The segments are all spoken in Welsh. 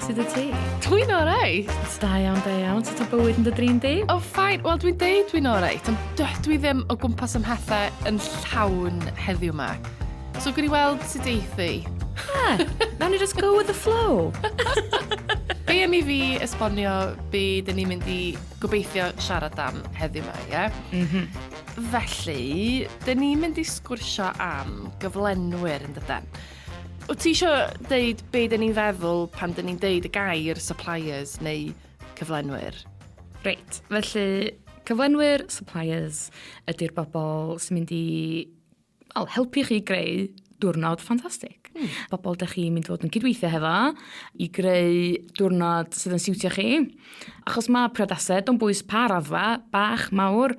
sut wyt ti? Dwi'n oreit. Da iawn, da iawn. Sut o bywyd yn dy drin di? O, oh, fine. Wel, dwi'n deud dwi'n oreit, ond dydw i ddim o gwmpas ym mhethau yn llawn heddiw yma. So, gwni weld sut eith i. Yeah, nawn ni just go with the flow. Be am i fi esbonio be dyn ni'n mynd i gobeithio siarad am heddiw yma, ie? Yeah? Mm -hmm. Felly, dyn ni'n mynd i sgwrsio am gyflenwyr yn dydyn. Wyt ti eisiau deud be dyn ni'n feddwl pan dyn ni'n deud y gair suppliers neu cyflenwyr? Reit, felly cyflenwyr, suppliers, ydy'r bobl sy'n mynd i well, helpu chi greu diwrnod ffantastig. Mm. Bobl dych chi'n mynd i fod yn cydweithio hefo i greu diwrnod sydd yn siwtio chi. Achos mae priodasau, do'n bwys pa raddfa, bach, mawr,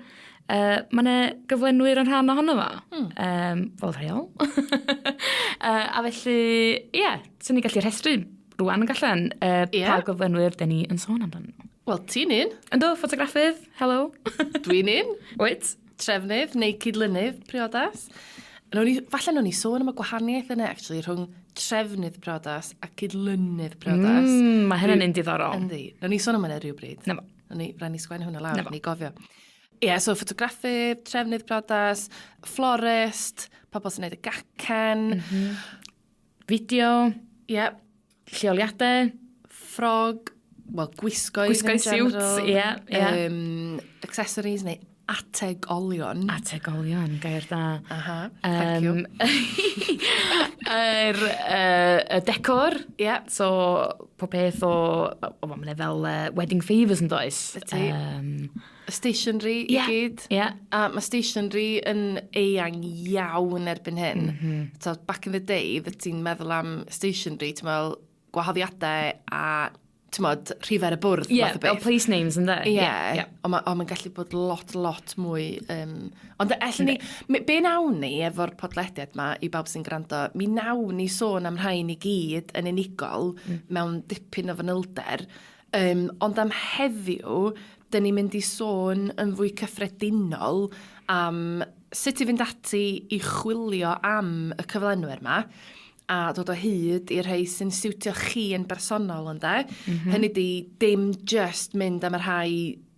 uh, mae yna gyflenwyr yn rhan ohono fo. Mm. Um, fel rheol. uh, a felly, ie, yeah, sy'n ni gallu rhestru rwan yn gallan uh, yeah. pa gyflenwyr dyn ni yn sôn amdano. Wel, ti'n un. Ynddo, ffotograffydd, hello. Dwi'n un. Wyt. Trefnydd neu cydlynydd priodas. Nawn ni, falle nawn ni sôn am y gwahaniaeth yna, actually, rhwng trefnydd priodas a cydlynydd priodas. Mm, mae hynny'n un diddorol. Yndi. Nawn ni sôn am hynny rhywbryd. Na fo. Nawn ni, rhaid ni sgwennu hwnna lawr, Na fo. ni gofio. Ie, yeah, so ffotograffydd, trefnydd priodas, florist, pobl sy'n neud y gacen. Mm -hmm. Fideo. Ie. Yep. Lleoliadau. Ffrog, wel, gwisgoedd Gwisgoedd siwt, ie, ie. Accessories neu ategolion. Ategolion, gair da. Aha, thank you. Yr uh, y decor. Ie. Yeah. So, pob peth o, o mae'n fel uh, wedding favours yn does? Ydy. Stationery i yeah, gyd. Yeah. A mae stationery yn eang iawn erbyn hyn. Mm -hmm. So, back in the day, fy ti'n meddwl am stationery, ti'n meddwl gwahoddiadau a ti'n modd, rhif ar y bwrdd, yeah, math o beth. Fel place names, ynddo? Ie, yeah, yeah. ond mae'n ma gallu bod lot, lot mwy. Um, ond ellwn ni, be nawn ni efo'r podlediad ma, i bawb sy'n gwrando, mi nawn ni sôn am rhain i gyd yn unigol, mewn dipyn o fanylder, Um, ond am heddiw, dyn ni'n mynd i sôn yn fwy cyffredinol am sut i fynd ati i chwilio am y cyflenwyr yma a dod o hyd i'r rhai sy'n siwtio chi yn bersonol ynde. Mm -hmm. Hynny di, dim just mynd am y rhai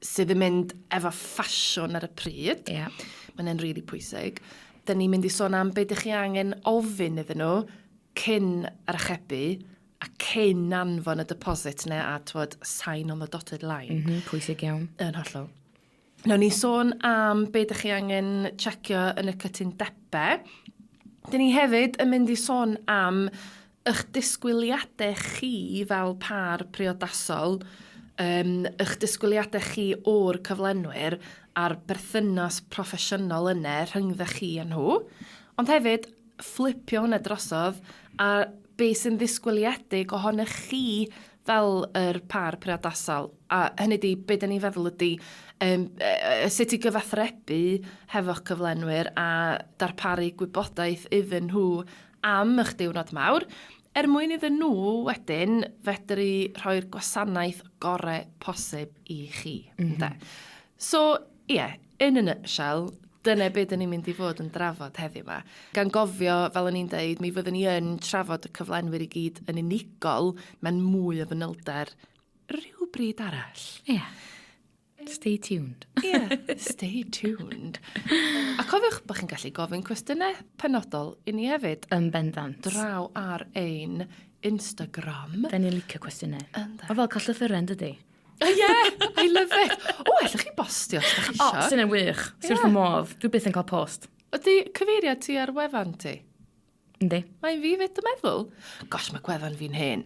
sydd yn mynd efo ffasiwn ar y pryd. Yeah. Mae'n rili really pwysig. Dyn ni'n mynd i sôn am beth ydych chi angen ofyn iddyn nhw cyn archebu a cyn anfon y deposit neu a twod, sign on the dotted line. Mm -hmm, pwysig iawn. Yn hollol. Nawn ni sôn am be ydych chi angen checio yn y cytundebau. Dyn ni hefyd yn mynd i sôn am eich disgwyliadau chi fel par priodasol, um, eich disgwyliadau chi o'r cyflenwyr a'r berthynas proffesiynol yna rhyngddo chi a nhw. Ond hefyd, fflipio hwnna drosodd a be sy'n ddisgwyliedig ohonych chi fel yr par priodasol. A hynny di, be dyn ni'n feddwl ydy um, sut i gyfathrebu hefo'ch cyflenwyr a darparu gwybodaeth iddyn nhw am eich diwrnod mawr, er mwyn iddyn nhw wedyn fedru rhoi'r gwasanaeth gorau posib i chi. Mm -hmm. So, ie, yeah, in a nutshell, dyna be dyn ni'n mynd i fod yn drafod heddiw yma. Gan gofio, fel o'n i'n deud, mi fyddwn ni yn trafod y cyflenwyr i gyd yn unigol mewn mwy o fanylder rhywbryd arall. Ie. Yeah. Stay tuned. Ie, yeah, stay tuned. A cofiwch bod chi'n gallu gofyn cwestiynau penodol i ni hefyd. Yn bendant. Draw ar ein Instagram. Da ni'n licio cwestiynau. Ynde. O fel cael llythyren, dydy? Oh, yeah, I love it. O, allwch chi bostio os da chi O, isio. sy'n yn wych. Sy'n wrth fy modd. Dwi byth yn cael post. Ydy cyfeiriad ti ar wefan ti? Yndi. Mae'n fi fyd yn meddwl. Gosh, mae gwefan fi'n hen.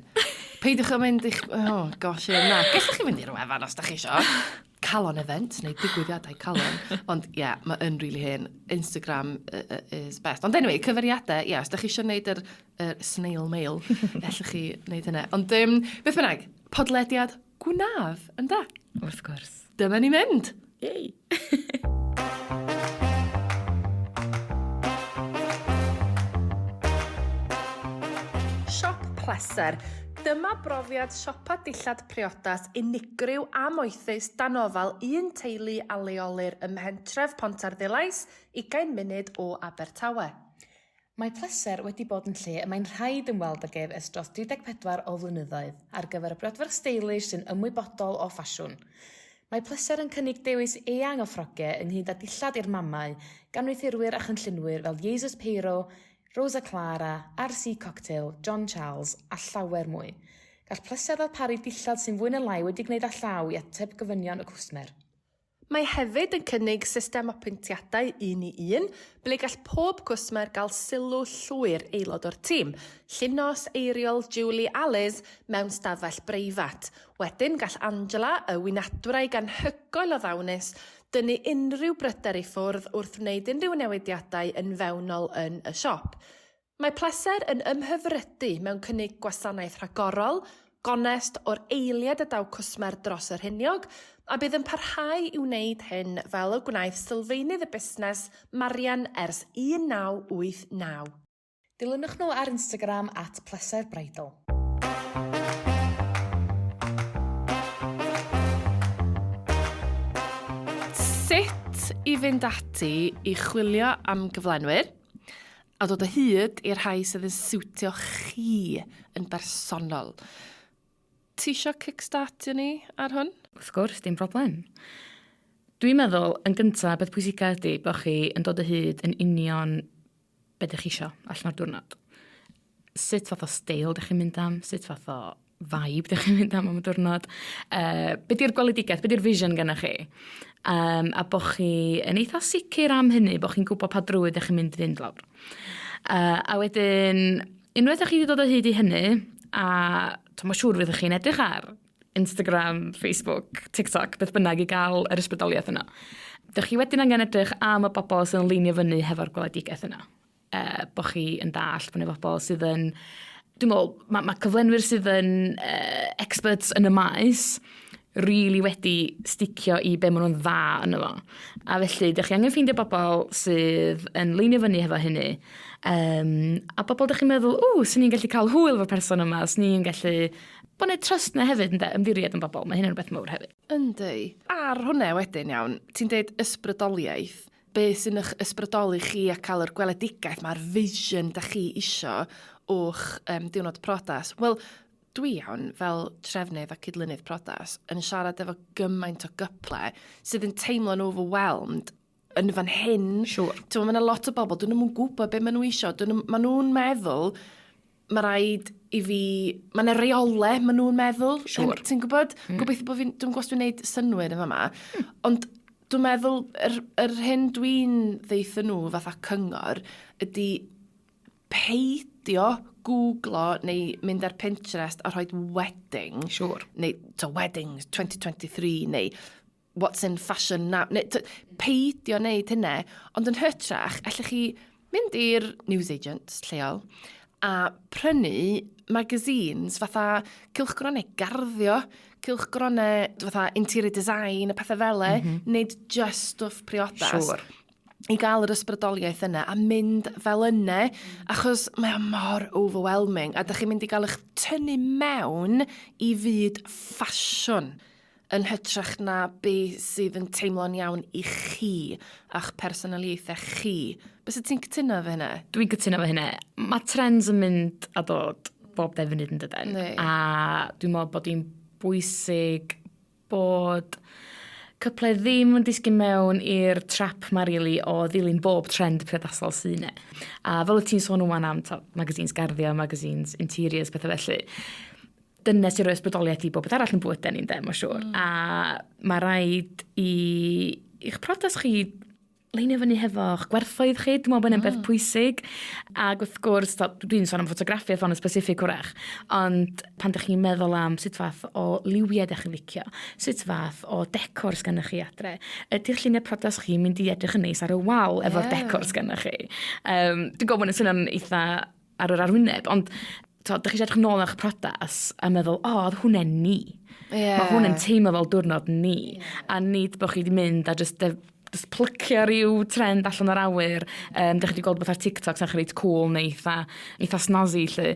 Peidiwch â mynd i'ch... Oh, gosh, ie, na. Gallwch chi fynd i'r wefan os da chi isio. Calon event, neu digwyddiadau calon. Ond ie, yeah, mae yn really hen. Instagram uh, is best. Ond anyway, cyfeiriadau, ie, yeah, os da chi eisiau gwneud yr, yr snail mail, allwch chi wneud hynna. Ond um, beth bynnag, podlediad gwnaf, ynda? Wrth gwrs. Dyma ni mynd! Yay! Siop Pleser. Dyma brofiad siopa dillad priodas unigryw a moethus dan ofal un teulu a leolir ym mhentref Pontarddulais, ugain munud o Abertawe. Mae Pleser wedi bod yn lle y mae'n rhaid ymweld ag ef ers dros 34 o flynyddoedd ar gyfer y briodferch steilish sy'n ymwybodol o ffasiwn. Mae Pleser yn cynnig dewis eang o ffrogiau ynghyd â dillad i'r mamau, gan wneuthurwyr a chynllunwyr fel Jesus Peiro, Rosa Clara, RC Cocktail, John Charles a llawer mwy. Gall Pleser ddarparu dillad sy'n fwy na lai wedi gwneud â llaw i ateb gofynion y cwsmer. Mae hefyd yn cynnig system apwyntiadau un i un, ble gall pob cwsmer gael sylw llwyr aelod o'r tîm, Llinos, Eiriol, Julie a Liz, mewn stafell breifat. Wedyn gall Angela, y wynadwraig anhygoel o ddawnus, dynnu unrhyw bryder i ffwrdd wrth wneud unrhyw newidiadau yn fewnol yn y siop. Mae Pleser yn ymhyfrydu mewn cynnig gwasanaeth rhagorol, gonest o'r eiliad y daw cwsmer dros y rhiniog, a bydd yn parhau i wneud hyn fel y gwnaeth sylfaenydd y busnes, Marian, ers 1989. Dilynwch nhw ar Instagram at Pleser Bridal. Sut i fynd ati i chwilio am gyflenwyr? a dod o hyd i'r rhai sydd yn siwtio chi yn bersonol. Ti isio kickstartio ni ar hwn? Wrth gwrs, dim problem. Dwi'n meddwl, yn gyntaf, beth pwysica ydy bod chi yn dod o hyd yn union be ydych chi isio allan o'r diwrnod. Sut fath o steil ydych chi'n mynd am, sut fath o vibe dych chi'n mynd am am y diwrnod. Be di'r gweledigaeth, be di'r vision gennych chi? A bod chi yn eitha sicr am hynny, bod chi'n gwybod pa drywydd ydych chi'n mynd i fynd lawr. A wedyn, unwaith ydych chi wedi dod o hyd i hynny, a to, mae'n siŵr fyddwch chi'n edrych ar Instagram, Facebook, TikTok, beth bynnag i gael yr ysbrydoliaeth yna. Dych chi wedyn angen edrych am y bobl sy'n leinio fyny hefo'r gweledigaeth yna. Bod chi yn dallt bod yna bobl sydd yn... Dwi'n meddwl, mae ma cyflenwyr sydd yn experts yn y maes really wedi sticio i be maen nhw'n dda yno fo. A felly, dych chi angen ffeindio bobl sydd yn leinio fyny hefo hynny. A bobl dych chi'n meddwl, ww, swn i'n gallu cael hwyl efo'r person yma, swn i'n gallu... Bod yna trust na hefyd, ynde, ymddiried yn bobl, mae hynny'n rhywbeth mawr hefyd. Yndi. Ar hwnna wedyn, iawn, ti'n deud ysbrydoliaeth. Be sy'n eich ysbrydoli chi a cael yr gweledigaeth, mae'r vision da chi isio o'ch diwrnod priodas? Wel, dwi iawn, fel trefnydd a cydlynydd priodas, yn siarad efo gymaint o gyple sydd yn teimlo'n overwhelmed yn fan hyn. Siŵr. Ti'n mae yna lot o bobl, dyn nhw'n gwybod beth maen nhw isio. Dyn nhw, maen nhw'n meddwl, mae rhaid i fi... Mae yna reolau, maen nhw'n meddwl. Siŵr. Ti'n gwybod? Gobeithio bod fi'n... Dwi'n gwybod os dwi'n gwneud synnwyr yn fama. Ond dwi'n meddwl, yr, yr hyn dwi'n ddeutha nhw fatha cyngor ydy peidio googlo neu mynd ar Pinterest a rhoi wedding. Siŵr. Neu to weddings 2023 neu what's in fashion now. Neu, to, peidio wneud hynna, ond yn hytrach, allech chi mynd i'r newsagents lleol a prynu magazines fatha cylchgronau garddio, cylchgronau fatha interior design a pethau fel e, nid just stwff priodas. Siŵr. I gael yr ysbrydoliaeth yna a mynd fel yna, achos mae o mor overwhelming a dych chi'n mynd i gael eich tynnu mewn i fyd ffasiwn yn hytrach na be sydd yn teimlo'n iawn i chi a'ch personoliaethau chi. Bysa ti'n cytuno efo hynna? Dwi'n cytuno efo hynna. Mae trends yn mynd a dod bob dau funud yn dydyn. Yndi. A dwi'n meddwl bod hi'n bwysig bod cyple ddim yn disgyn mewn i'r trap ma really o ddilyn bob trend priodasol sy'n yna. A fel wyt ti'n sôn wan am to, magazines garddio, magazines interiors, pethau felly, dyna sy'n rhoi ysbrydoliaeth i bob beth arall yn bywydau ni'n de, mae'n siŵr. A mae rhaid i i'ch priodas chi leinio fyny hefo'ch gwerthoedd chi, dwi'n meddwl bod hynny'n beth pwysig. Ac wrth gwrs, dwi'n sôn am ffotograffiaeth fan yn specific hwrach, ond pan ydych chi'n meddwl am sut fath o liwiau ydych chi'n licio, sut fath o decor sgennych chi adre, ydy'ch lluniau priodas chi'n mynd i edrych yn neis ar y wal efo'r decor sgennych chi? Dwi'n gwybod bod hwnna'n swnio'n eitha ar yr arwyneb, ond to, dych chi eisiau edrych nôl ar eich priodas a meddwl, o, oh, oedd hwnna'n ni. Mae hwn yn teimlo fel diwrnod ni. A nid bod chi wedi mynd a just, just plycio rhyw trend allan o'r awyr. Dych chi wedi gweld beth ar TikTok sy'n reit cool neu eitha, eitha snazzy, lle.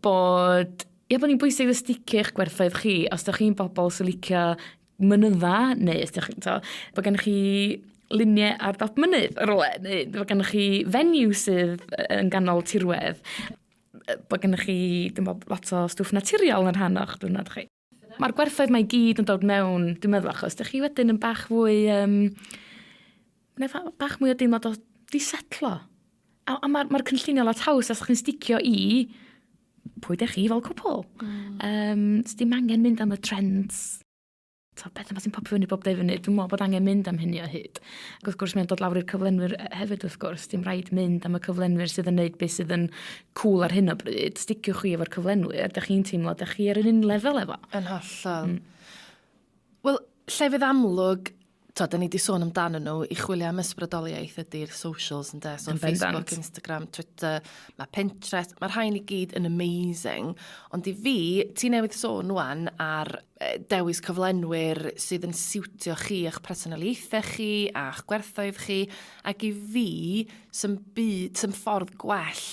Bod, ie, bod ni'n bwysig sticio eich gwerthoedd chi. Os ydych chi'n bobl sy'n licio mynydda, neu os ydych chi'n, bod gennych chi luniau ar dop mynydd ar rywle, neu bod gennych chi venue sydd yn ganol tirwedd, bod gennych chi, dwi'n meddwl, lot o stwff naturiol yn rhan o'ch diwrnod chi. Mae'r gwerthoedd mae i gyd yn dod mewn, dwi'n meddwl, achos dych chi wedyn yn bach fwy, neu bach mwy o deimlad o disetlo. A mae'r ma cynllunio lot haws os chi'n sticio i pwy dych chi fel cwpl. Dim angen mynd am y trends. To, beth yma sy'n popio fyny bob dau funud, dwi'n meddwl bod angen mynd am hynny o hyd. Ac wrth gwrs mae'n dod lawr i'r cyflenwyr hefyd wrth gwrs, dim rhaid mynd am y cyflenwyr sydd yn neud beth sydd yn cool ar hyn o bryd. Sticiwch chi efo'r cyflenwyr, dych chi'n teimlo, dych chi ar yr un lefel efo. Yn hollol. Wel, llefydd amlwg, to, da ni wedi sôn amdano nhw, i chwilio am ysbrydoliaeth ydy'r socials, ynde? So Yn bendant. Facebook, Instagram, Twitter, mae Pinterest, mae'r rhain i gyd yn amazing. Ond i fi, ti newydd sôn wan ar dewis cyflenwyr sydd yn siwtio chi a'ch personoliaethau chi a'ch gwerthoedd chi, ac i fi, sy'n byd, sy'n ffordd gwell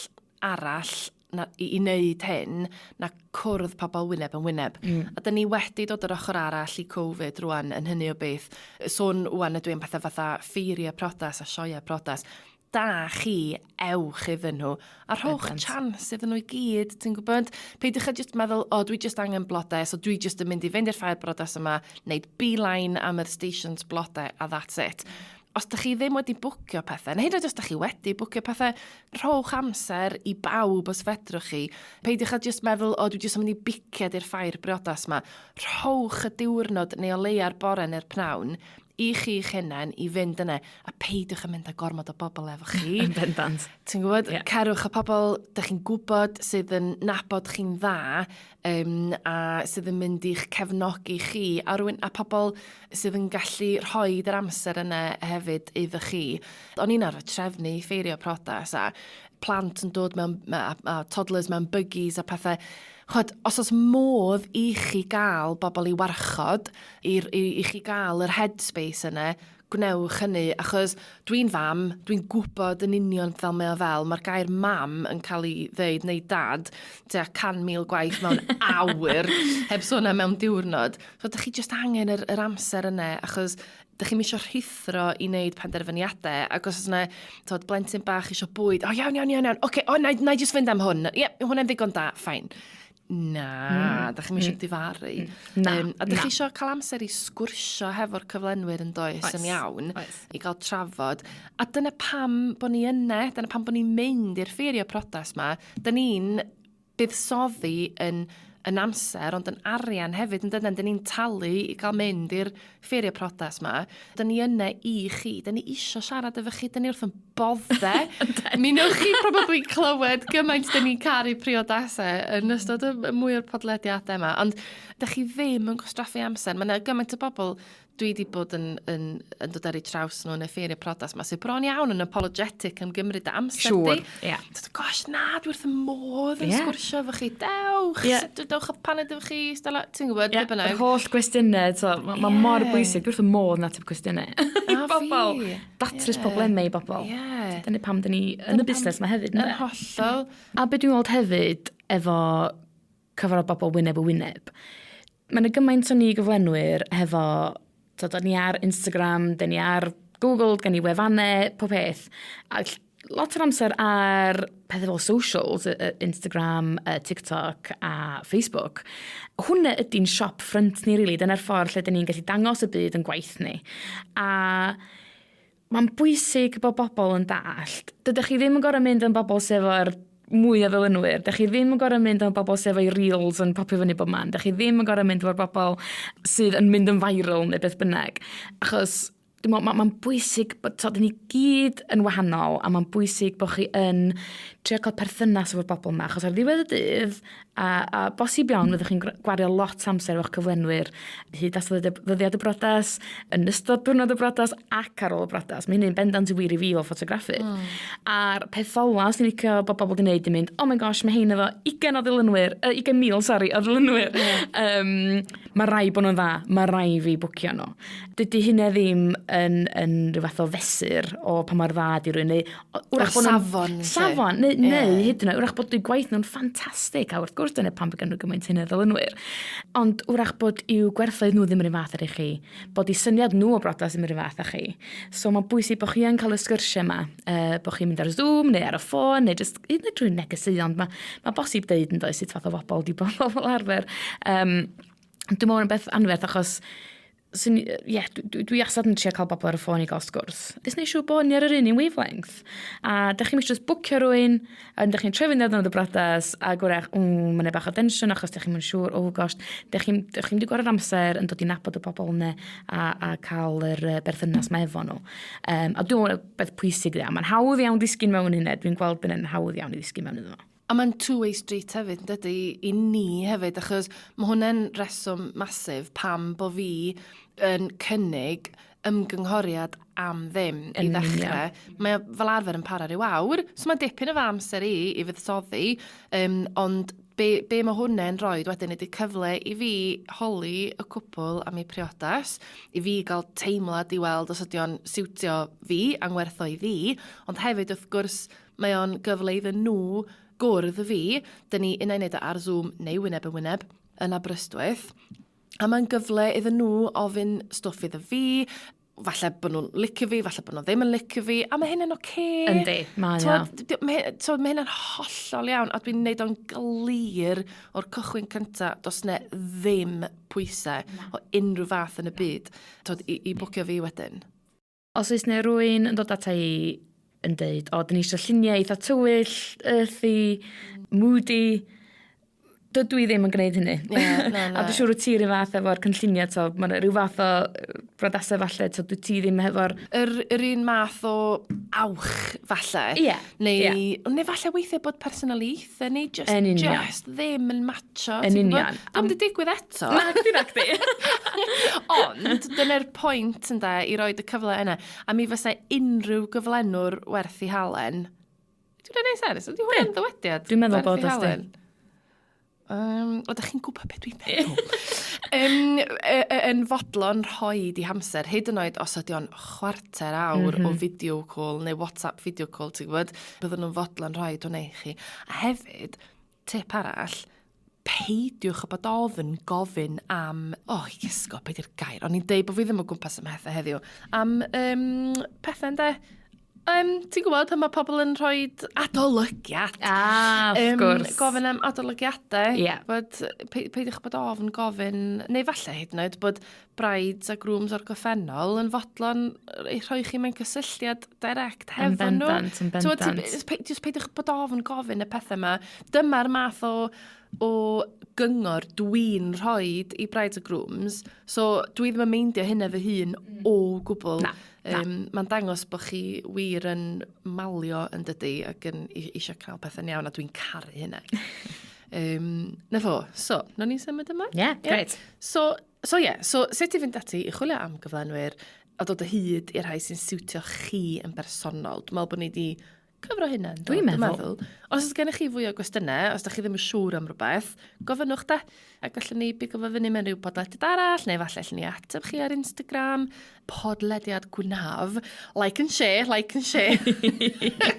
arall na, i wneud hyn na cwrdd pobl wyneb yn wyneb. A da ni wedi dod yr ochr arall i Covid rwan yn hynny o beth. Sôn rwan ydw i am pethau fatha ffeiriau priodas a sioeau priodas. Da chi, ewch iddyn nhw. A rhowch chance iddyn nhw i gyd, ti'n gwybod? Peidiwch â jyst meddwl, o, dwi jyst angen blodau, so dwi jyst yn mynd i fynd i'r ffair briodas yma, wneud beeline am yr stations blodau, a that's it. Os da chi ddim wedi bwcio pethau, neu hyd yn oed os da chi wedi bwcio pethau, rhowch amser i bawb os fedrwch chi. Peidiwch â jyst meddwl, o, dwi jyst yn mynd i biciad i'r ffair briodas yma. Rhowch y diwrnod neu o leia'r bore neu'r pnawn i chi'ch hunain i fynd yna, a peidiwch â mynd â gormod o bobl efo chi. Yn bendant. Ti'n gwybod, cerwch â pobl da chi'n gwybod sydd yn nabod chi'n dda, a sydd yn mynd i'ch cefnogi chi, a, rywun, a pobl sydd yn gallu rhoi yr amser yna hefyd iddo chi. O'n i'n arfer trefnu ffeirio priodas a plant yn dod mewn, a toddlers mewn buggies a pethau. Chod, os oes modd i chi gael bobl i warchod, i chi gael yr headspace yna, gwnewch hynny, achos dwi'n fam, dwi'n gwybod yn union fel mae o fel, mae'r gair mam yn cael ei ddeud, neu dad, tua 100,000 gwaith mewn awr, heb sôn am mewn diwrnod. So, dych chi jyst angen yr amser yna, achos dych chi'm isio rhuthro i wneud penderfyniadau, ac os oes yna, tod, blentyn bach isio bwyd, o iawn, iawn, iawn, iawn, oce, o, na i jyst fynd am hwn, ie, hwnna'n ddigon da, fine. Na, da chi'm isio difaru. Na, A dych chi isio cael amser i sgwrsio hefo'r cyflenwyr yn does, yn iawn, i gael trafod. A dyna pam bod ni yna, dyna pam bod ni'n mynd i'r ffeiriau priodas ma. Da ni'n buddsoddi yn amser, ond yn arian hefyd, yn dydyn, da ni'n talu i gael mynd i'r ffeiriau priodas ma. Da ni yna i chi, da ni isio siarad efo chi, da ni wrth yn bodde. Mi newch chi probably clywed gymaint da ni'n caru priodasau yn ystod y mwy o'r podlediadau yma, ond da chi ddim yn gwastraffu amser. Mae yna gymaint o bobl dwi wedi bod yn dod ar eu traws nhw yn y ffeiriau priodas yma, sydd bron iawn yn apologetic am gymryd dy amser di. Dod, gosh, na, dwi wrth y modd yn sgwrsio efo chi. Dewch, dewch â paned efo chi, Stella, ti'n gwybod, be bynnag. Yr holl gwestiynau, so, ma mor bwysig, dwi wrth y modd yn ateb cwestiynau. A bobl, fi. Datrys problemau i bobl. Dyna pam dyn ni yn y busnes yma hefyd. Yn hollol. A be dwi'n weld hefyd efo cyfarfod bobl wyneb y wyneb, mae yna gymaint o ni gyflenwyr hefo, so, dyn ni ar Instagram, dyn ni ar Google, gen ni wefannau, pob peth. A lot o'r amser ar pethau fel socials, Instagram, TikTok a Facebook, hwnna ydy'n siop ffrynt ni, really. Dyna'r ffordd lle dyn ni'n gallu dangos y byd yn gwaith ni. A mae'n bwysig bod bobl yn dallt. Dydych chi ddim yn gorfod mynd yn bobl sydd efo'r mwy o ddilynwyr. Dych chi ddim yn gorfod mynd am bobl sydd efo'i reels yn popio fyny bob man. Dych chi ddim yn gorfod mynd efo'r bobl sydd yn mynd yn viral neu beth bynnag. Achos dwi'n meddwl, mae'n bwysig bod, so, dyn ni gyd yn wahanol a mae'n bwysig bod chi yn trio cael perthynas efo'r bobl yma, achos ar ddiwedd y dydd, a bosib iawn fyddwch chi'n gwario lot amser efo'ch cyflenwyr hyd at ddyddiad y briodas, yn ystod diwrnod y briodas ac ar ôl y briodas. Mae hynny'n bendant yn wir i fi fel ffotograffydd. A'r peth ola, os ni'n licio bod bobl wedi gwneud, di mynd, oh my gosh, mae hein efo 20 o ddilynwyr, 20,000, sori, o ddilynwyr. Mae rai bod nhw'n dda, mae rai fi bwcio nhw. Dydy hynna ddim yn, yn rhyw fath o fesur o pa mor dda di rhywun, neu wrach bod safon. Safon, neu, yeah. neu hyd yn oed, wrach bod eu gwaith nhw'n ffantastig, a wrth gwrs dyna pam bod gen nhw gymaint hynny ddylunwyr. Ond wrach bod i'w gwerthoedd nhw ddim yr un fath ar i chi, bod eu syniad nhw o brodas ddim yr un fath â chi. So mae'n bwysig bod chi yn cael y sgyrsiau yma, bod chi'n mynd ar Zoom neu ar y ffôn, neu jyst hyd yn oed drwy negeseuon, mae ma bosib deud yn does sut fath o bobl di bobl fel arfer. Um, dwi'n meddwl yn beth anferth achos Swn, ie, yeah, dwi, dwi asad yn trio cael bobl ar y ffôn i gael sgwrs. Jyst neud siŵr bod ni ar yr un un wavelength. A dych chi'n mynd just bwcio rwy'n, a dych chi'n trefnu ar y brodas, a gwrach, ww, mae'n bach o densiwn achos dych chi'n mynd siŵr, oh gosh, dych chi'n dych chi'n mynd i gwario amser yn dod i nabod y bobl yna a, a cael yr berthynas mae efo nhw. Um, a dwi'n meddwl beth pwysig dda. Mae'n hawdd iawn disgyn mewn hynny. Dwi'n gweld bod yn hawdd iawn i ddisgyn mewn iddo fo. A mae'n two-way street hefyd, yn dydy, i ni hefyd, achos mae hwnna'n reswm masif pam bo fi yn cynnig ymgynghoriad am ddim i ddechrau. Mae o fel arfer yn para rhyw awr, so mae'n dipyn o fy amser i i fuddsoddi, um, ond be, be mae hwnna'n rhoi wedyn ydy cyfle i fi holi y cwpl am eu priodas, i fi gael teimlad i weld os ydy o'n siwtio fi a'n wertho i fi, ond hefyd wrth gwrs Mae o'n gyfle iddyn nhw gwrdd fi. Dyn ni unai wneud o ar Zoom neu wyneb yn wyneb yn Aberystwyth. A mae'n gyfle iddyn nhw ofyn stwff iddo fi, falle bod nhw'n licio fi, falle bod nhw ddim yn licio fi, a mae hynny'n oce. Okay. Yndi, mae o. Mae mae hynny'n hollol iawn, a dwi'n neud o'n glir o'r cychwyn cynta, does ne ddim pwysau o unrhyw fath yn y byd, twod, i, i bwcio fi wedyn. Os oes 'na rywun yn dod ata i yn deud, o, dyn ni eisiau lluniau eitha tywyll, earthy, moody, dydw i ddim yn gwneud hynny. Yeah, na, na. a dwi'n siŵr wyt ti rhyw fath efo'r cynlluniau, to, mae rhyw fath o brodasau falle, to, dwi ti ddim hefo'r... Yr, yr un math o awch, falle. Ie. Yeah, neu, yeah. neu falle weithiau bod personoliaethau neu just, yn union. just ddim yn matcho. Yn union. Ddim wedi digwydd eto. Na, chdi na chdi. Ond, dyna'r pwynt ynde, i roed y cyfle yna. A mi fysa unrhyw gyflenwr werth i halen. Dwi'n gwneud sens? Ydy hwnna'n ddywediad? Dwi'n meddwl bod os di. Um, o, da chi'n gwybod beth dwi'n meddwl. um, yn fodlon rhoi di hamser, hyd yn oed os ydy o'n chwarter awr mm -hmm. o video call neu WhatsApp video call, ti'n gwybod, byddwn nhw'n fodlon rhoi hwnna i chi. A hefyd, tip arall, peidiwch â bod ofn gofyn am... O, oh, iesgo, be di'r gair? O'n i'n deud bod fi ddim o gwmpas ym mhethau heddiw. Am um, pethau, ynde? Um, ti'n gwybod pan mae pobl yn rhoi adolygiad? Ah, of um, gwrs. Gofyn am adolygiadau. Yeah. Bod, pe, peidiwch bod ofn gofyn, neu falle hyd yn oed bod brides a grooms o'r goffennol yn fodlon ei rhoi chi mewn cysylltiad direct hefo nhw. Yn bendant, yn bendant. Just peidiwch bod ofn gofyn y pethau yma. Dyma'r math o, o gyngor dwi'n rhoi i brides a grooms. So dwi ddim yn meindio hynna fy hun mm. o gwbl. Na, na. Um, Mae'n dangos bod chi wir yn malio yn dydy ac yn eisiau cael pethau'n iawn a dwi'n caru hynna. um, na fo, so, nawn ni symud yma? Ie, yeah, great. So, So ie, yeah, so sut i fynd ati i chwilio am gyflenwyr a dod o hyd i'r rhai sy'n siwtio chi yn bersonol. Dwi'n meddwl bod ni wedi cyfro hynna. Dwi'n meddwl. meddwl. Os oes gennych chi fwy o gwestiynau, os ydych chi ddim yn siŵr am rhywbeth, gofynnwch de. A gallwn ni bigo fo fyny mewn rhyw podlediad arall, neu falle allwn ni ateb chi ar Instagram. Podlediad gwnaf. Like and share, like and share.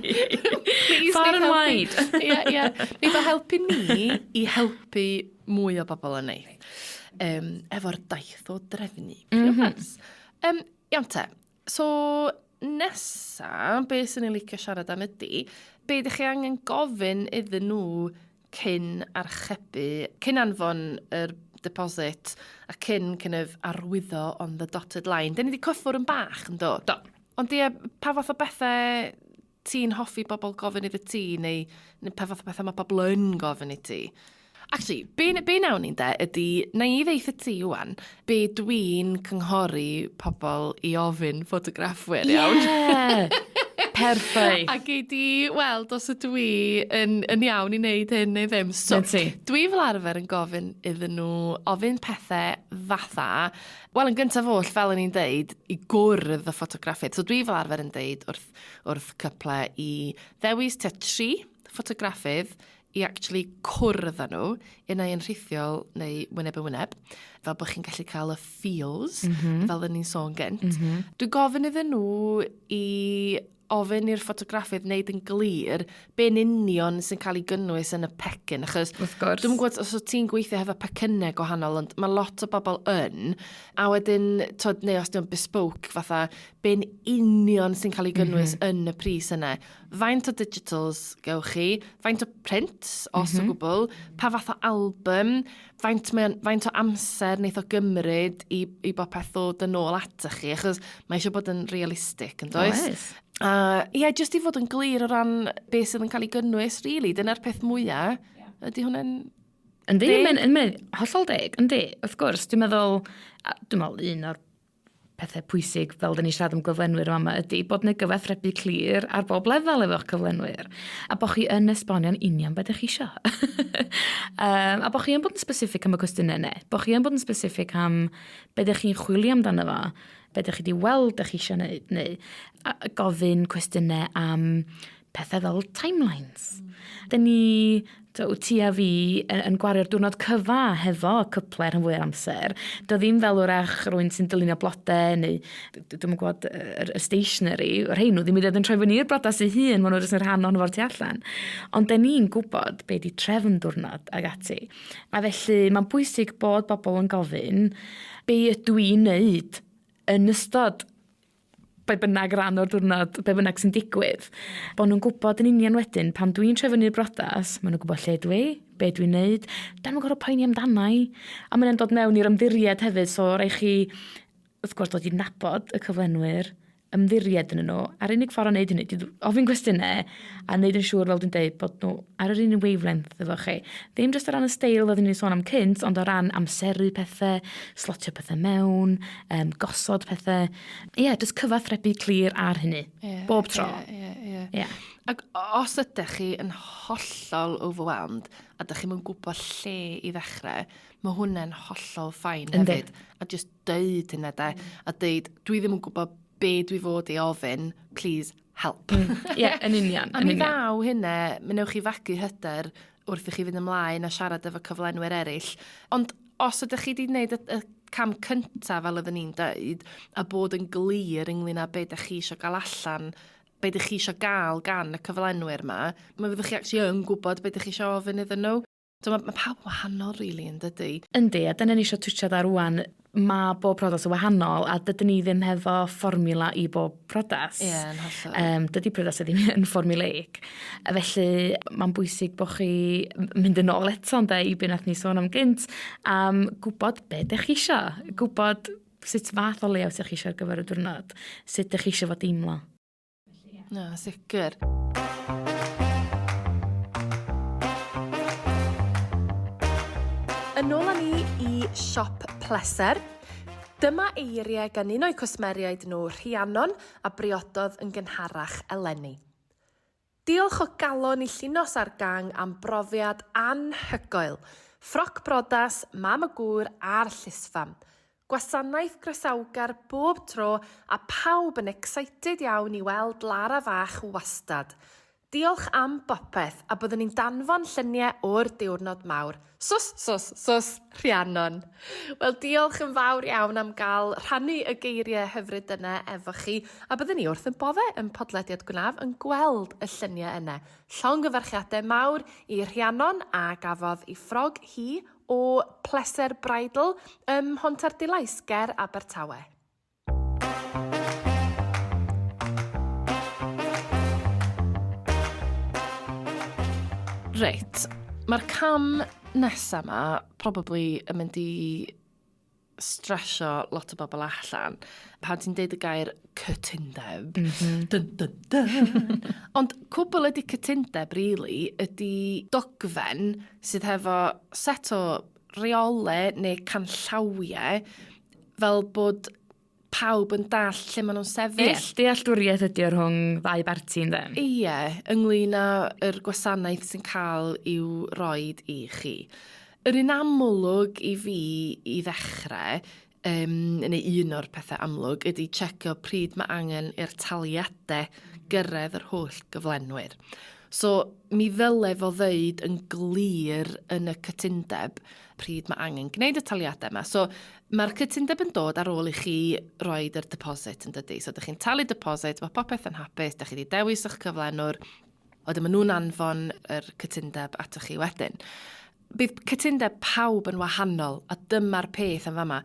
Please, Far and wide. Ie, ie. Neith o helpu ni i helpu mwy o bobl yn ei. Um, efo'r daith o drefnu priodas. Mm -hmm. um, iawn te, so nesa, be sy'n ni'n licio siarad am ydy, be ydych chi angen gofyn iddyn nhw cyn archebu, cyn anfon yr deposit a cyn kind of arwyddo on the dotted line. Dyn ni wedi cyffwrdd yn bach yn do? Do. Ond ie, pa fath o bethau ti'n hoffi bobl gofyn iddo ti, neu, neu pa fath o bethau mae pobl yn gofyn i ti? Actually, be, be nawn ni'n de ydy, na i ddeitha ti wan, be dwi'n cynghori pobl i ofyn ffotograffwyr, iawn? Yeah! Perffaith. A gei di weld os ydw i yn, yn iawn i wneud hyn neu ddim. So, dwi fel arfer yn gofyn iddyn nhw ofyn pethau fatha, wel yn gyntaf oll, fel o'n i'n deud, i gwrdd y ffotograffydd. So dwi fel arfer yn deud wrth, wrth cyple i ddewis tua tri ffotograffydd i actually cwrdd â nhw, un ai yn rhithiol neu wyneb yn wyneb, fel bod chi'n gallu cael y feels, fel o'n ni'n sôn gynt. Dwi'n gofyn iddyn nhw i ofyn i'r ffotograffydd wneud yn glir be'n union sy'n cael ei gynnwys yn y pecyn, achos Wrth gwrs. Dwi'm yn gwybod os wyt ti'n gweithio hefo pecynnau gwahanol, ond mae lot o bobl yn, a wedyn, twod, neu os di'n bespoke, fatha, be'n union sy'n cael ei gynnwys yn y pris yna. Faint o digitals gewch chi, faint o prints, os o gwbl, pa fath o album, faint, mae, faint o amser wneith o gymryd i bopeth ddod yn ôl atoch chi, achos mae eisiau bod yn realistig, yn does? Oes. A ie, yeah, jyst i fod yn glir o ran beth sydd yn cael ei gynnwys, really, dyna'r peth mwyaf. Yeah. Ydy hwnna'n Yndi, deg? Mae'n hollol deg, yndi, wrth gwrs. Dwi'n meddwl un o'r pethau pwysig fel dyn ni siarad am gyflenwyr yma ydy bod yna gyfathrebu clir ar bob lefel efo'ch cyflenwyr a bod chi yn esbonio'n union beth ydych chi isio. A bod chi yn bod yn specific am y cwestiynau yna. Bod chi yn bod yn specific am beth ydych chi'n chwilio amdano fo, beth ydych chi wedi weld ydych chi eisiau gwneud, neu a gofyn cwestiynau am pethau fel timelines. Dyn ni, to, ti a fi, yn gwario'r diwrnod cyfa hefo cyplau rhan fwy o'r amser. Do ddim fel wrach rhywun sy'n dylunio blodau neu, dwi'm yn gwybod, y stationery, yr rhein nhw ddim i ddod yn troi fyny i'r briodas ei hun, maen nhw jyst yn rhan ohono fo'r tu allan. Ond dyn ni'n gwybod be di trefn diwrnod ag ati. A felly mae'n bwysig bod bobl yn gofyn be ydw i'n neud yn ystod be bynnag ran o'r diwrnod, be bynnag sy'n digwydd. Bod nhw'n gwybod yn union wedyn, pan dwi'n troi fyny'r brodas, maen nhw'n gwybod lle dwi, be dwi'n neud, da nhw'n gorfod poeni amdana i. A mae'n dod mewn i'r ymddiried hefyd, so rhaid chi, wrth gwrs, dod i nabod y cyflenwyr, ymddiried yn nhw, a'r unig ffordd o wneud hynny ydy ofyn cwestiynau a wneud yn siŵr, fel dwi'n deud, bod nhw ar yr un wavelength efo chi. Ddim jyst o ran y steil oeddwn ni'n sôn am cynt, ond o ran amseru pethau, slotio pethau mewn, gosod pethau. Ie, yeah, jyst cyfathrebu clir ar hynny. Bob tro. Ie, ie, ie. Ie. Ac os ydych chi yn hollol overwhelmed a ydych chi'n gwybod lle i ddechrau, mae hwnna'n hollol fine hefyd. A just deud hynna de, a deud, dwi ddim yn gwybod be dwi fod i ofyn, please help. Ie, yeah, yn union. A yn mi union. ddaw hynna, mi newch chi fagu hyder wrth i chi fynd ymlaen a siarad efo cyflenwyr eraill. Ond os ydych chi wedi gwneud y cam cyntaf fel oedden ni'n dweud, a bod yn glir ynglyn â be ydych chi eisiau gael allan, be ydych chi eisiau gael gan y cyflenwyr yma, mae fyddwch chi actually yn gwybod be ydych chi eisiau ofyn iddyn nhw. So mae pawb yn wahanol, really, yn dydy? Yndi, a dyna ni eisiau twtsiad ar rwan. Mae bob priodas yn wahanol, a dydyn ni ddim hefo fformiwla i bob priodas. Ie, yn hollol. Dydy priodas ddim yn formulaic. A felly, mae'n bwysig bod chi mynd yn ôl eto, ynde, i be nath ni sôn am gynt, am gwybod be ydych chi isio. Gwybod sut fath o layout ydych chi isio ar gyfer y diwrnod. Sut ydych chi isio fo deimlo. Na, sicr. Yn ôl â ni i siop Pleser. Dyma eiriau gan un o'i cwsmeriaid nhw, Rhiannon, a briododd yn gynharach eleni. Diolch o galon i Llinos a'r gang am brofiad anhygoel. Ffroc brodas, mam y gŵr a'r llysfam. Gwasanaeth groesawgar bob tro a pawb yn excited iawn i weld Lara fach wastad. Diolch am bopeth a byddwn ni'n danfon lluniau o'r diwrnod mawr. Sws, sws, sws, Rhiannon. Wel, diolch yn fawr iawn am gael rhannu y geiriau hyfryd yna efo chi, a byddwn ni wrth yn bodde yn podlediad Gwnaf yn gweld y lluniau yna. Llongyfarchiadau mawr i Rhiannon a gafodd ei ffrog hi o Pleser Bridal ym Mhontarddulais ger Abertawe. Reit, mae'r cam nesaf yma probably yn mynd i stresio lot o bobl allan. Pan ti'n deud y gair cytundeb. Dun, dun, dun. Ond cwbl ydy cytundeb, really, ydy dogfen sydd hefo set o reolau neu canllawiau fel bod pawb yn dall lle maen nhw'n sefyll. Ie, dealltwriaeth ydy o rhwng ddau barti, ynde? Ie, ynglyn â yr gwasanaeth sy'n cael i'w roed i chi. Yr un amlwg i fi i ddechrau, neu un o'r pethau amlwg, ydy checio pryd mae angen i'r taliadau gyrraedd yr holl gyflenwyr. So, mi ddyle fo ddeud yn glir yn y cytundeb pryd mae angen gwneud y taliadau yma. So, mae'r cytundeb yn dod ar ôl i chi roed yr deposit yn dydy. So, ydych chi'n talu deposit, mae popeth yn hapus, ydych chi wedi dewis eich cyflenwr, wedyn maen nhw'n anfon yr cytundeb atoch chi wedyn. Bydd cytundeb pawb yn wahanol, a dyma'r peth yn fama.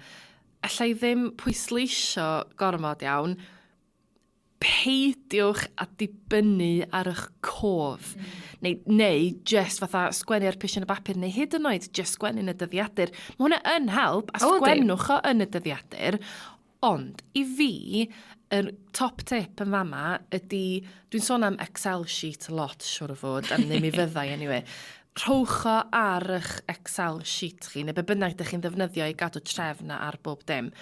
Alla i ddim pwysleisio gormod iawn, peidiwch a dibynnu ar eich cof. Neu, neu just fatha sgwennu ar pishin o bapur, neu hyd yn oed just sgwennu yn y dyddiadur. Mae hwnna yn help, a sgwennwch o yn y dyddiadur. Ond, i fi, yr top tip yn fama ydy, dwi'n sôn am Excel sheet a lot, siwr o fod, a neu mi fyddai anyway. Rhowch o ar eich Excel sheet chi, neu be bynnag ydych chi'n ddefnyddio i gadw trefn ar bob dim.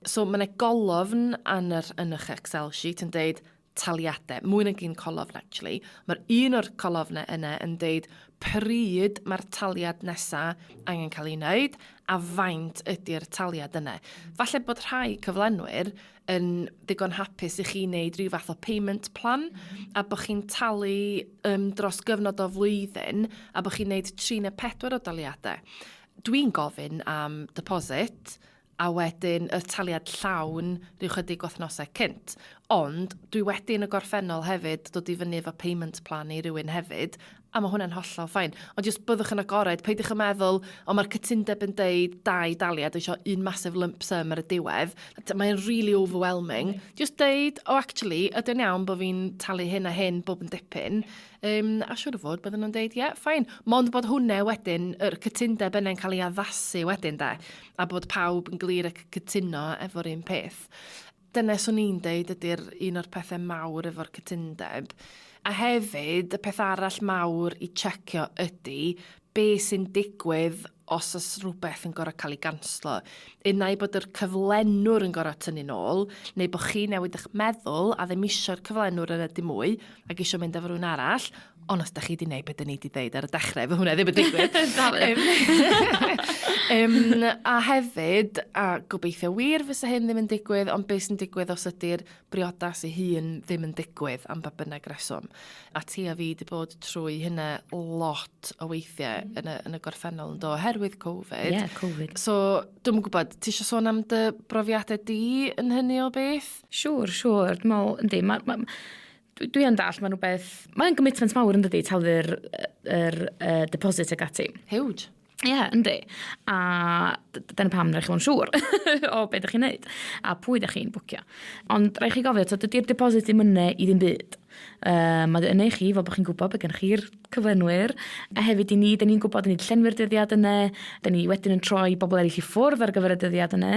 So mae yna golofn yn, yr, yn eich Excel sheet yn deud taliadau, mwy nag un colofn actually. Mae'r un o'r colofnau yna yn deud pryd mae'r taliad nesaf angen cael ei wneud a faint ydy'r taliad yna. Falle bod rhai cyflenwyr yn ddigon hapus i chi wneud rhyw fath o payment plan a bod chi'n talu um, dros gyfnod o flwyddyn a bod chi'n wneud 3 neu 4 o daliadau. Dwi'n gofyn am deposit a wedyn y taliad llawn rhyw chydig wythnosau cynt. Ond dwi wedi yn y gorffennol hefyd dod i fyny efo payment plan i rywun hefyd, a mae hwnna'n hollol fine. Ond jyst byddwch yn agored, peidiwch yn meddwl, o mae'r cytundeb yn deud dau daliad, dwi eisiau un massive lump sum ar y diwedd. Mae'n really overwhelming. Just deud, o oh, actually, ydy'n iawn bod fi'n talu hyn a hyn bob yn dipyn. Um, a siwr o fod, bydden nhw'n deud, ie, yeah, fine. Mond bod hwnna wedyn, yr cytundeb yna'n cael ei addasu wedyn, de. A bod pawb yn glir ac cytuno efo'r un peth. Dyna swn i'n deud ydy'r un o'r pethau mawr efo'r cytundeb. A hefyd, y peth arall mawr i checio ydy be sy'n digwydd os oes rhywbeth yn gorau cael ei ganslo. Unai bod yr cyflenwr yn gorau tynnu nôl, neu bod chi newid eich meddwl a ddim eisiau'r cyflenwr yna dim mwy ac eisiau mynd efo rhywun arall, ond os da chi wedi gwneud beth da ni wedi dweud ar y dechrau, fe hwnna ddim yn digwydd. um, a hefyd, a gobeithio wir fysa hyn ddim yn digwydd, ond beth sy'n digwydd os ydy'r briodas ei hun ddim yn digwydd am ba bynnag reswm. A ti a fi wedi bod trwy hynna lot o weithiau yn, y, yn y gorffennol yn do, oherwydd Covid. Ie, yeah, Covid. So, dwi'n gwybod, ti eisiau sôn am dy brofiadau di yn hynny o beth? Siŵr, siŵr. Dwi'n meddwl, yndi, ma, ma, dwi, dwi yn dall, mae'n rhywbeth... Mae'n commitment mawr yn dydi, talu'r yr, uh, deposit ag ati. Huge. Ie, yeah, yndi. A dyna pam rhaid chi fod yn siŵr o beth ydych chi'n neud a pwy ydych chi'n bwcio. Ond rhaid chi gofio, dydy'r deposit ddim yna i ddim byd. Uh, mae yna i chi fel bod chi'n gwybod bod gennych chi'r cyflenwyr, a hefyd i ni, da ni'n gwybod, da ni wedi llenwi'r dyddiad yna, da ni wedyn yn troi bobl eraill i ffwrdd ar gyfer y dyddiad yna.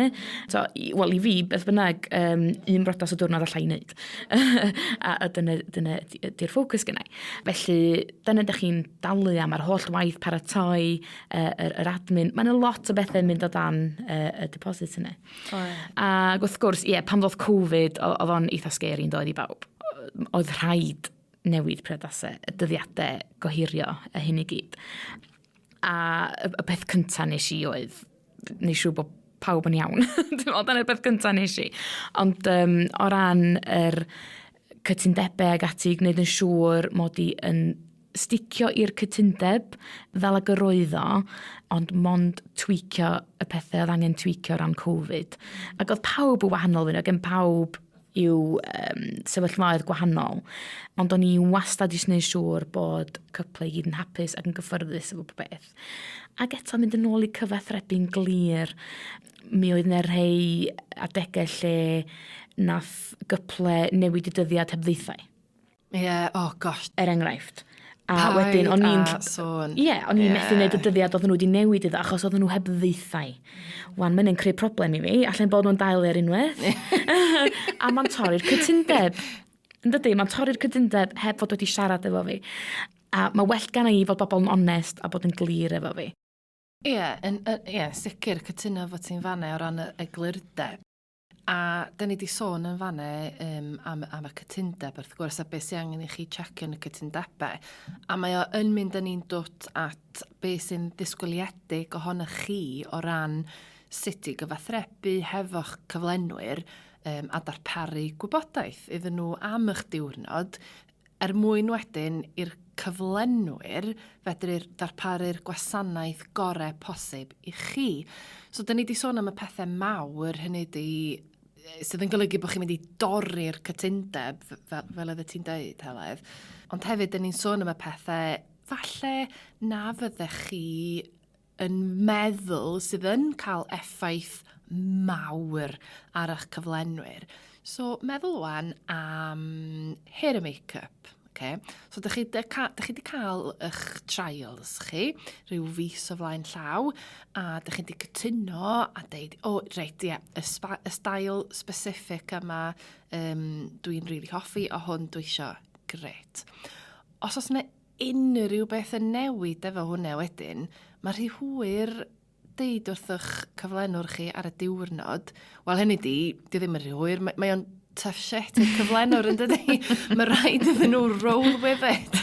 So, wel, i fi, beth bynnag, um, un brodas o diwrnod allai wneud. a, a dyna, dyna di'r ffocws gennau. Felly, dyna ydych chi'n dalu am ar holl waith paratoi, uh, yr, yr admin. Mae'n a lot o bethau yn mynd o dan uh, y deposit yna. Oh, yeah. Ac wrth gwrs, ie, yeah, pan ddodd Covid, oedd o'n eitha scary yn dod i bawb. Oedd rhaid newid priodasau, y dyddiadau gohirio, a hyn i gyd. A y, y peth cyntaf nes i oedd, nes siŵr bod pawb yn iawn. Dwi'n meddwl, dyna'r peth cyntaf nes i. Ond um, o ran yr cytundebau ag ati, gwneud yn siŵr mod i yn sticio i'r cytundeb fel ag yr oedd o, ond mond tweakio y pethau oedd angen tweakio o ran Covid. Ac oedd pawb yn wahanol fyny, oedd gen pawb i'w um, sefyllfaoedd gwahanol. Ond o'n i wastad eisiau gwneud siŵr bod cyplau i gyd yn hapus ac yn gyffyrddus efo pob beth. Ac eto mynd yn ôl i cyfathrebu'n glir, mi oedd yna rhai adegau lle nath gyple newid y dyddiad heb ddeithau. Ie, yeah, oh gosh. Er enghraifft. A Paid wedyn, o'n i'n... sôn. Ie, yeah, o'n i'n yeah. methu wneud y dyddiad oedden nhw wedi newid iddo, achos oedden nhw heb ddeithau. Wan, mae'n creu problem i fi, allai'n bod nhw'n dael ar unwaith. a mae'n torri'r cytundeb. Yn dydy, mae'n torri'r cytundeb heb fod wedi siarad efo fi. A mae well gan i fod bobl yn onest a bod yn glir efo fi. Ie, yeah, yeah, sicr cytuno fod ti'n fanna o ran y eglurdeb. A da ni 'di sôn yn fan'na um, am, am y cytundeb wrth gwrs a beth sy'n angen i chi checio yn y cytundebau. A mae o yn mynd â ni'n dod at beth sy'n ddisgwyliedig ohonych chi o ran sut i gyfathrebu hefo'ch cyflenwyr um, a darparu gwybodaeth iddyn nhw am eich diwrnod er mwyn wedyn i'r cyflenwyr fedru darparu'r gwasanaeth gorau posib i chi. So, dyn ni wedi sôn am y pethau mawr, hynny ydy, sydd yn golygu bod chi'n mynd i dorri'r cytundeb, fel oeddet ti'n deud, Heledd. Ond hefyd, dyn ni'n sôn am y pethau falle na fyddech chi yn meddwl sydd yn cael effaith mawr ar eich cyflenwyr. So, meddwl wan am hair and make-up. Okay. So, dych chi, dych chi wedi cael eich trials chi, rhyw fis o flaen llaw, a dych chi wedi cytuno a deud, o, oh, reit, ie, yeah, y, y style specific yma dwi'n really hoffi, o hwn dwi isio, gret. Os oes yna unrhyw beth yn newid efo hwnna wedyn, mae rhy hwyr deud wrth eich cyflenwr chi ar y diwrnod, wel hynny di, di ddim yn rhy hwyr, mae, mae o'n tough shit i'r cyflenwr yn dydi? Mae rhaid iddyn nhw roll with it.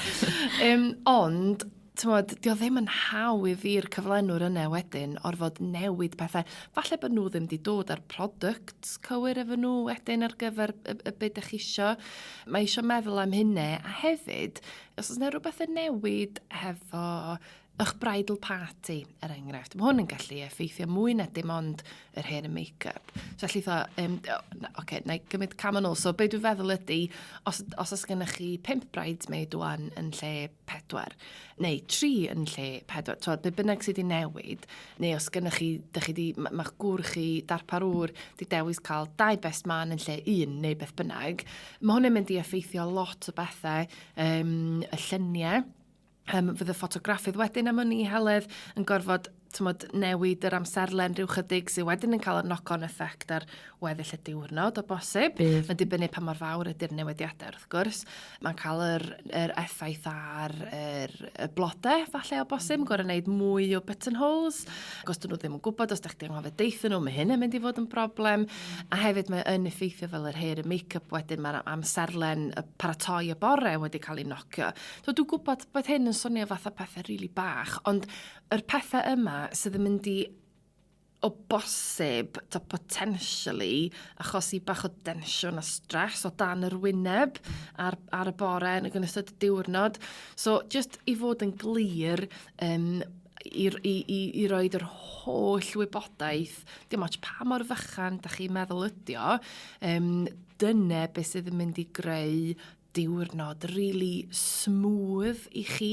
Ond, t'mod, di o ddim yn hawdd i'r cyflenwr yna wedyn orfod newid pethau. Falle bod nhw ddim wedi dod â'r products cywir efo nhw wedyn ar gyfer y be dych chi isio. Mae isio meddwl am hynna a hefyd, os oes yna rhywbeth yn newid hefo eich bridal party, er enghraifft, mae hwn yn gallu effeithio mwy na dim ond yr hair and make-up. So allith o, oce, na i gymryd cam yn ôl. So be dwi'n feddwl ydy, os oes gennych chi 5 bridesmaid wan yn lle 4, neu 3 yn lle 4, t'wod, be bynnag sydd wedi newid, neu os gennych chi, dych chi di, ma'ch gŵr chi, darpar ŵr, di dewis cael 2 best man yn lle 1, neu beth bynnag, mae hwn yn mynd i effeithio lot o bethau, y lluniau, fydd y ffotograffydd wedyn am wn i, Heledd, yn gorfod t'mod, newid yr amserlen rhyw chydig sydd wedyn yn cael y knock-on effect ar weddill y diwrnod o bosib. Bydd. Mae'n dibynnu pa mor fawr ydy'r newidiadau wrth gwrs. Mae'n cael yr effaith ar y blodau falle o bosib, yn gorfod gwneud mwy o buttonholes. Ac os dyn nhw ddim yn gwybod, os ydych chi'n anghofio deitha nhw, mae hyn yn mynd i fod yn broblem. A hefyd mae yn effeithio fel yr hair and make-up wedyn, mae'r amserlen y paratoi y bore wedi cael ei nocio. So dwi'n gwybod bod hyn yn swnio fatha pethau rili really bach, ond yr pethau yma sydd yn mynd i o bosib, to potentially, achosi bach o densiwn a stress o dan yr wyneb ar y bore yn ystod y diwrnod. So, just i fod yn glir, i roed yr holl wybodaeth, dim ots pa mor fychan da chi'n meddwl ydi o, dyna beth sydd yn mynd i greu diwrnod really smooth i chi,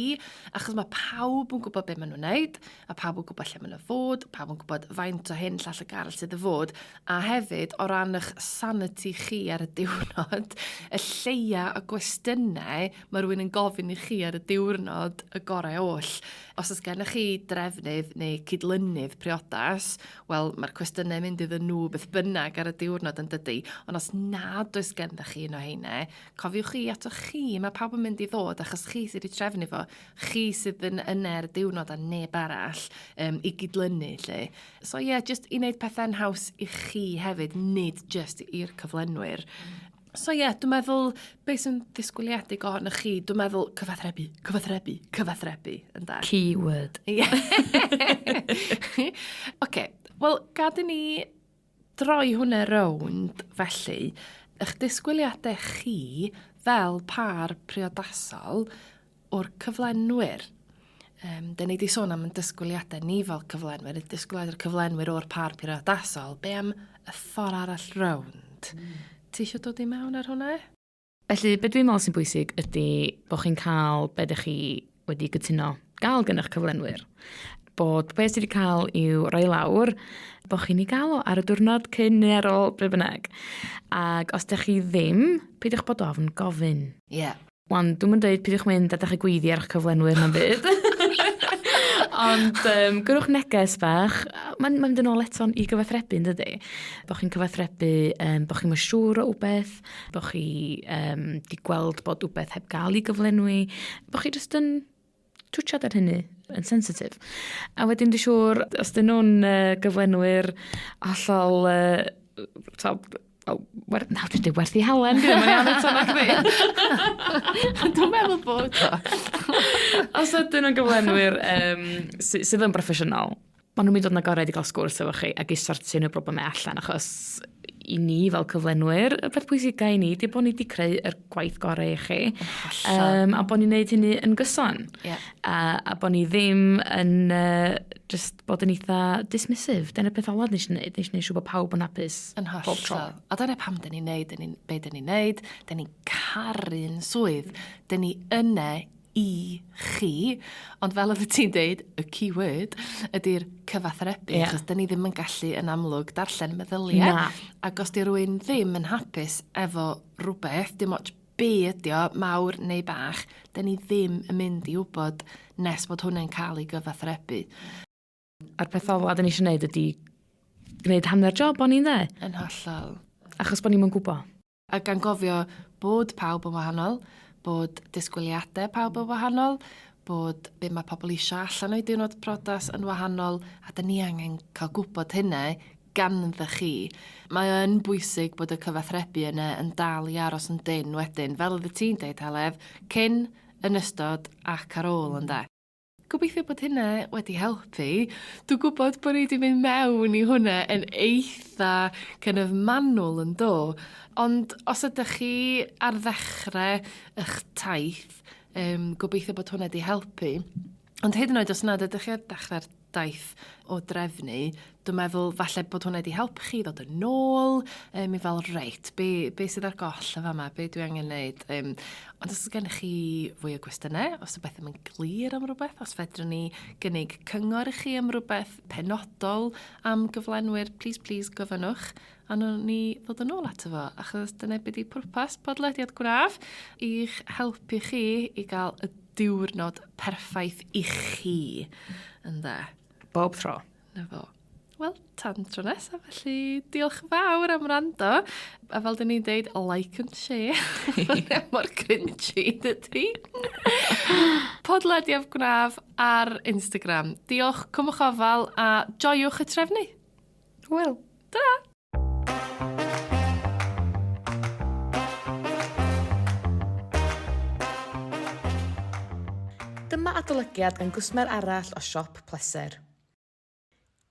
achos mae pawb yn gwybod beth maen nhw'n wneud, a pawb yn gwybod lle maen nhw'n fod, pawb yn gwybod faint o hyn llall ac arall sydd y fod, a hefyd o ran eich sanity chi ar y diwrnod, y lleia o gwestiynau mae rhywun yn gofyn i chi ar y diwrnod y gorau oll. Os oes gennych chi drefnydd neu cydlynydd priodas, wel, mae'r cwestiynau mynd iddyn nhw beth bynnag ar y diwrnod yn dydy, ond os nad oes gennych chi un o heine, cofiwch chi ato chi, mae pawb yn mynd i ddod achos chi sydd wedi trefnu fo, chi sydd yn yna ar y diwrnod a neb arall i gydlynu lle. So ie, yeah, just i wneud pethau'n haws i chi hefyd, nid just i'r cyflenwyr. So ie, yeah, dwi'n meddwl beth sy'n ddisgwyliedig ohonoch chi, dwi'n meddwl cyfathrebu, cyfathrebu, cyfathrebu, ynde? Keyword. Ie. Oce, wel, gad i ni droi hwnna rownd, felly, eich disgwyliadau chi fel pâr priodasol o'r cyflenwyr. Dyn ni wedi sôn am yn disgwyliadau ni fel cyflenwyr, y disgwyliadau'r cyflenwyr o'r pâr priodasol. Be am y ffordd arall rownd? Ti eisiau dod i mewn ar hwnna? Felly, be dwi'n meddwl sy'n bwysig ydy bod chi'n cael be ydych chi wedi gytuno gael gan eich cyflenwyr. Bod beth sydd wedi cael i'w roi lawr, bod chi'n ei gael o ar y diwrnod cyn neu ar ôl, be bynnag. Ac os ydych chi ddim, peidiwch bod ofn gofyn. Ie. Yeah. Wan, dwi'm yn dweud peidiwch mynd a dechrau gweiddi ar eich cyflenwyr na'n byd. Ond gyrrwch neges bach. Mae'n mynd yn ôl eto'n i gyfathrebu, yn dydi? Bo chi'n cyfathrebu, bo chi'n mynd siŵr o wbeth, bo chi di gweld bod wbeth heb gael ei gyflenwi, bo chi jyst yn twtsiad ar hynny yn sensitif. A wedyn dwi'n siŵr, os dyn nhw'n gyflenwyr hollol na, dwi'n dweud werth i halen, dwi ddim yn iawn eto na chdi. Dwi'n meddwl bod o. Os ydyn nhw'n gyflenwyr sydd yn broffesiynol, maen nhw'n mynd i fod yn agored i gael sgwrs efo chi ac i sortio unrhyw broblemau allan, achos i ni fel cyflenwyr, y peth pwysica i ni 'di bod ni 'di creu yr gwaith gorau i chi. Hollol. A bod ni'n neud hynny yn gyson. A bod ni ddim yn just bod yn eitha dismissive. Dyna'r peth olaf ni eisiau neud. Ni eisiau neud siŵr bod pawb yn hapus Yn bob tro. hollol. A dyna pam dyn ni'n neud, dyn ni'n, be dyn ni'n neud, dyn ni'n caru'n swydd. Dyn ni yne i chi, ond fel oedd ti'n deud, y keyword ydy'r cyfathrebu, achos dyn ni ddim yn gallu yn amlwg darllen meddyliau. Na. Ac os di rywun ddim yn hapus efo rhywbeth, dim ots be ydi o, mawr neu bach, dyn ni ddim yn mynd i wybod nes bod hwnna'n cael ei gyfathrebu. A'r peth ola dyn ni eisiau gwneud ydy gwneud hanner job o'n i'n dde. Yn hollol. Achos bod ni'm yn gwybod. A gan gofio bod pawb yn wahanol, bod disgwyliadau pawb yn wahanol, bod be mae pobl eisiau allan o'i diwrnod priodas yn wahanol, a dyn ni angen cael gwybod hynna ganddo chi. Mae yn bwysig bod y cyfathrebu yna yn dal i aros yn dynn wedyn, fel oedd ti'n deud Heledd, cyn, yn ystod ac ar ôl ynde. Gobeithio bod hynna wedi helpu. Dwi'n gwybod bod ni wedi mynd mewn i hwnna yn eitha kind of manwl yn do, ond os ydych chi ar ddechrau eich taith, gobeithio bod hwnna wedi helpu. Ond hyd yn oed os nad ydych chi ar dechrau'r daith o drefnu, dwi'n meddwl falle bod hwnna wedi helpu chi ddod yn ôl, i fel, reit, be sydd ar goll yn fama, be dwi angen wneud. Ond os oes gennych chi fwy o gwestiynau, os yw beth ddim yn glir am rhywbeth, os fedrwn ni gynnig cyngor i chi am rhywbeth penodol am gyflenwyr, please, please gofynnwch, a wnawn ni ddod yn ôl ato fo, achos dyna be di pwrpas podlediad Gwnaf, i'ch helpu chi i gael y diwrnod perffaith i chi, ynde? Bob tro. Na fo. Wel, tan tro nesaf, felly diolch yn fawr am wrando. A fel dyn ni'n deud, like and share. Mor cringy, dydy. Podlediad Gwnaf ar Instagram. Diolch, cymwch ofal a joiwch y trefnu. Hwyl. Ta! Dyma adolygiad gan gwsmer arall o siop Pleser.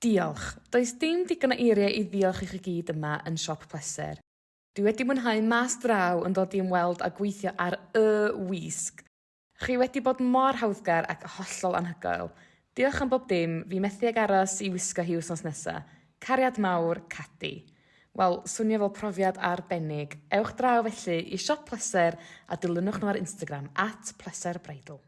Diolch. Does dim digon o eiriau i ddiolch i chi gyd yma yn siop Pleser. Dwi wedi mwynhau mas draw yn dod i ymweld a gweithio ar y wisg. Chi wedi bod mor hawddgar ac hollol anhygoel. Diolch am bob dim, fi methu ag aros i wisgo hi wsnos nesa. Cariad mawr, Cadi. Wel, swnio fel profiad arbennig. Ewch draw felly i siop Pleser a dilynwch nhw ar Instagram, @pleserbridal.